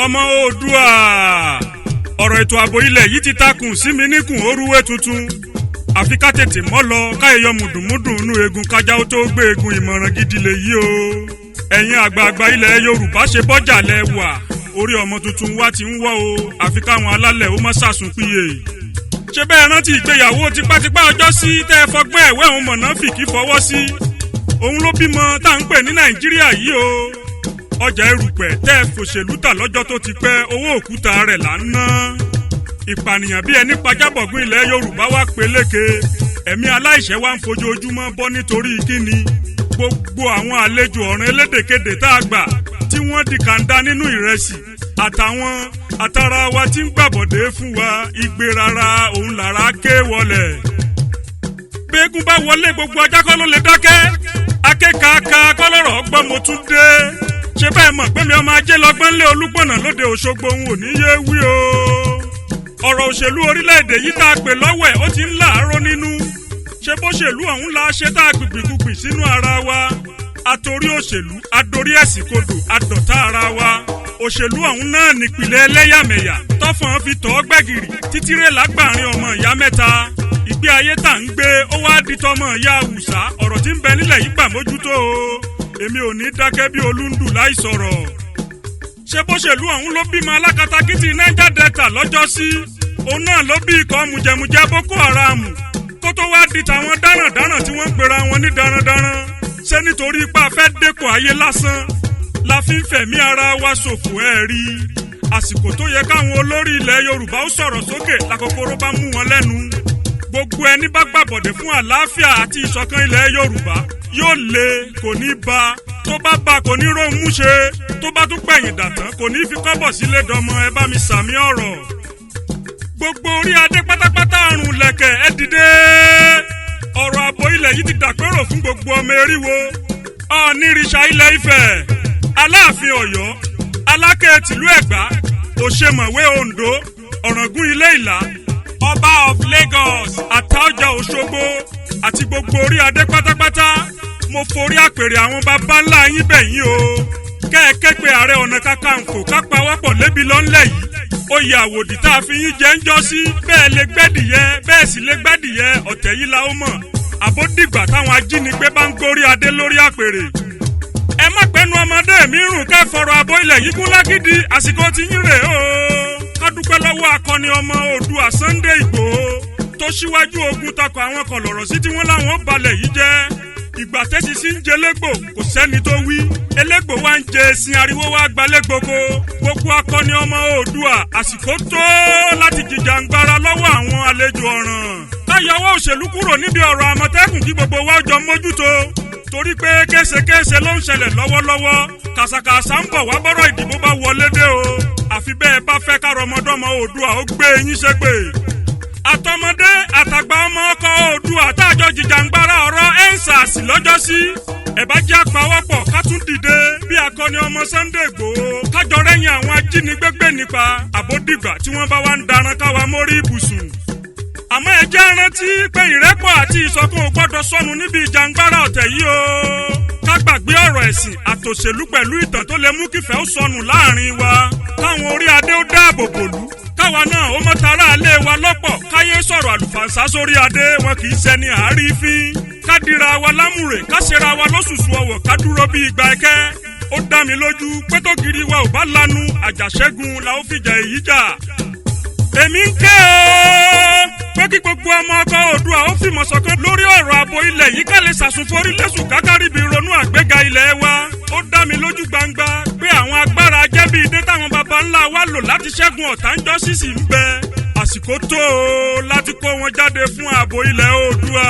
Ọmọ Oòduà, ọ̀rọ̀ ètò ààbò ilẹ̀ yìí ti takùn sí mi níkùn, orúwé tuntun. Àfi ká tètè mọ́ lọ káyọ̀ mùdùnmúdùn inú eegun kájá ó tó gbé eegun. Ìmọ̀ràn gidi lè yí o. Ẹ̀yin àgbààgbà ilẹ̀ Yorùbá, ṣe bọ́jà lẹ wà. Orí ọmọ tuntun wa ti ń wọ́ o, àfi káwọn alálẹ̀ ó má sàsùn piyè. Ṣé bẹ́ẹ̀ rántí ìgbéyàwó tipátipá ọjọ́ sí tẹ́ ẹ fọgbọ́n ẹ̀wẹ́ òun mọ̀nà fìkì fọwọ́ sí? Òun ló bímọ tá à ń pè ní Nàìjíríà yìí o. Ọjà erùpẹ̀ tẹ́ ẹ fòṣèlú tà lọ́jọ́ tó ti pẹ́, owó òkúta rẹ̀ là ń ná. Ìpànìyàn bí ẹni pàjábọ̀gún ilẹ̀ Yorùbá wá peléke, ẹ̀mí aláìṣẹ̀ wá ń fojoojúmọ́ bọ́. Nítorí kíni? Gbogbo àwọn àlejò ọ̀ràn elédèkéde tá a gbà tí wọ́n di kàńdá nínú ìrẹsì àtàwọn àtàrà wa tí ń gbàbọ̀dé fún wa, igbe rárá òun làrá ké wọlẹ̀. Gbẹ́gun bá wọlé, gbogbo ajá kọ́ ló lè dákẹ́. Akékaka kọ́lọ́rọ̀ ọgbọ́n, mo tún dé. Ṣé bẹ́ẹ̀ mọ̀ pé mi ọmọ ajé lọ́gbọ́n lé Olúgbọ̀nà lóde Òṣogbo, òun ò ní yé wí o. Ọ̀rọ̀ òṣèlú orílẹ̀-èdè yìí tá a pè lọ́wẹ̀, ó ti ń láàárọ̀ nínú. Ṣé bóṣèlú ọ̀hún la ṣe tá a gbìgbìkúgbì sínú ara wa? Àtòrí òṣèlú adorí ẹ̀sìn kodò, adọ̀tá ara wa. Òṣèlú ọ̀hún náà nípìnlẹ̀ ẹlẹ́yàmẹ̀yà tọ́fọ̀n fi tọ́ gbẹ̀gìrì títírẹ̀ lágbàrin ọmọ ìyá mẹ́ta. Ìgbé ayé tá ń gbé, ó wá di tọmọ ìyá àwùsá. Ọ̀rọ̀ tí ń bẹ nílẹ̀ yìí gbà mójútó o. Èmi ò ní dákẹ́ bí olúndù láì sọ̀rọ̀. Ṣé bóṣèlú ọ̀hún ló bímọ alákatakítí Niger Delta lọ́jọ́sí? Òun náà ló bí ikọ̀ mùjẹ̀mùjẹ̀ Boko Haram, kó tó wá di tàwọn dáràndáràn tí wọ́n ń pera wọn ní darandaran. Ṣé nítorí ipá fẹ́ dẹ́kun ayé lásán la fi ń fẹ̀mí ara wa ṣòfò? Ẹ̀ rí àsìkò tó yẹ káwọn olórí ilẹ̀ Yorùbá ó sọ̀rọ̀ sókè lákòókòrò bá mú wọn lẹ́nu. Gbogbo ẹni bá gbàbọ̀dẹ̀ fún àlàáfíà àti ìṣọ̀kan ilẹ̀ Yorùbá yóò le, kò ní ba. Tó bá ba, kò ní róhun mú ṣe. Tó bá tún pẹ̀yìn dàtán, kò ní fi kọ́bọ̀ sílé dọmọ. Ẹ bá mi sàmì ọ̀rọ̀. Gbogbo orí adé pátápátá, àrùn lẹ̀kẹ̀, ẹ dìde. Ọ̀rọ̀ ààbò ilẹ̀ yìí ti dàpérò fún gbogbo ọmọ eriwo. Ọ̀nìrìṣà ilẹ̀ Ifẹ̀, Aláàfin Ọ̀yọ́, Aláké tìlú Ẹ̀gbá, Òṣèmọ̀wé Oǹdó, Ọ̀ràngún Ilé Ìlá, Ọba of Lagos, Àtaọ́jà Òṣogbo àti gbogbo orí adé pátápátá, mo forí àpèrè àwọn baba ńlá yín bẹ̀ yín o. Kẹ́ẹ̀kẹ́ pé Ààrẹ Ọ̀nà Kakanfò kápá wọ́pọ̀ lébi lọ́nlẹ̀ yìí. Oyè àwòdì tá a fi yín jẹ́ ń jọ́ sí, bẹ́ẹ̀ lè gbẹ́dìyẹ, bẹ́ẹ̀ sì lè gbẹ́dìyẹ. Ọ̀tẹ̀ yìí la ó mọ̀ àbódìgbà táwọn ajínigbé bá ń gorí adé lórí àpèrè. Ẹ má pẹ́nu ọmọdé mi rùn kẹ́ fọ̀rọ̀ àbọ̀ ilẹ̀ yìí kún lágídí. Àsìkò tí yín rèé o. Ká dúpẹ́ lọ́wọ́ akọni ọmọ Oòduà Sunday Ìgbòho tó ṣíwájú ogun takò àwọn kọlọ̀rọ̀ sí tí wọ́n láwọn balẹ̀ yìí jẹ́. Ìgbà tẹ́sí sí ń jẹ légbò, kò sẹ́ni tó wí. Elégbò wa ń jẹ ẹ̀sìn, ariwo wa gbalẹ́gboko. Gbogbo akọni ọmọ Oòduà, àsìkò tó láti jìjàngbara lọ́wọ́ àwọn àlejò ọ̀ràn. Káyọ̀wọ́ òṣèlú kúrò níbi ọ̀rọ̀ Àmọ̀tẹ́kùn, kí gbogbo wa jọ mójútó, torí pé késekése ló ń ṣẹlẹ̀ lọ́wọ́lọ́wọ́. Kàṣàkàṣà ń bọ̀ wá bọ́rọ̀ ìdìbò bá wọlé dé o, àfi bẹ́ẹ̀ bá fẹ́ kárọmọdọ́mọ Oòduà ó gbé yín ṣépè. Àtọmọdé àtàgbà ọmọ ọkọ Oòduà táàjọ jìjàngbara ọ̀rọ̀ EndSARS lọ́jọ́sí, ẹ̀bá jẹ́ àpawọ́pọ̀ ká tún dìde bí akọni ọmọ Sunday Igboho, kájọ rẹ́yìn àwọn ajínigbé gbé nípa àbódìgbà tí wọ́n bá wá ń daran káwa mórí ibùsùn. Àmọ́ ẹ jẹ́ rántí pé ìrẹ́pọ̀ àti ìṣọ̀kan ò gbọ́dọ̀ sọnù níbi ìjàngbara ọ̀tẹ̀ yìí o. Ká gbàgbé ọ̀rọ̀ ẹ̀sìn àtòṣèlú pẹ̀lú ìtàn tó lè mú kífẹ́ ó sọnù láàrin wa. Káwọn orí adé ó dáàbò bòlú, káwa náà ó mọ́tara alé wa lọ́pọ̀, káyé sọ̀rọ̀ àlùfànṣá sórí adé, wọn kì í ṣẹni àárífín. Ká dira wa lámùrè, ká ṣera wa lóṣùṣù ọwọ̀, ká dúró bí ìgbà ẹ̀kẹ́. Ó dá mi lójú pé tó giri wa ò bá lanu, àjàṣẹ́gun la ó fìjà èyí jà. Èmi ń ké o pé kí gbogbo ọmọ ọkọ Oòduà ó fìmọ̀ ṣọ̀kan lórí ọ̀rọ̀ ààbò ilẹ̀ yìí, ká lè ṣàsùnforí lẹ́sùn kákáríbi ronú àgbéga ilẹ̀ wa. Ó dá mi lójú gbangba pé àwọn agbára jẹ́bi idé táwọn baba ńlá wa lò láti ṣẹ́gun ọ̀tá ń jọ́ sísì ń bẹ. Àsìkò tó o láti kó wọn jáde fún ààbò ilẹ̀ Oòduà.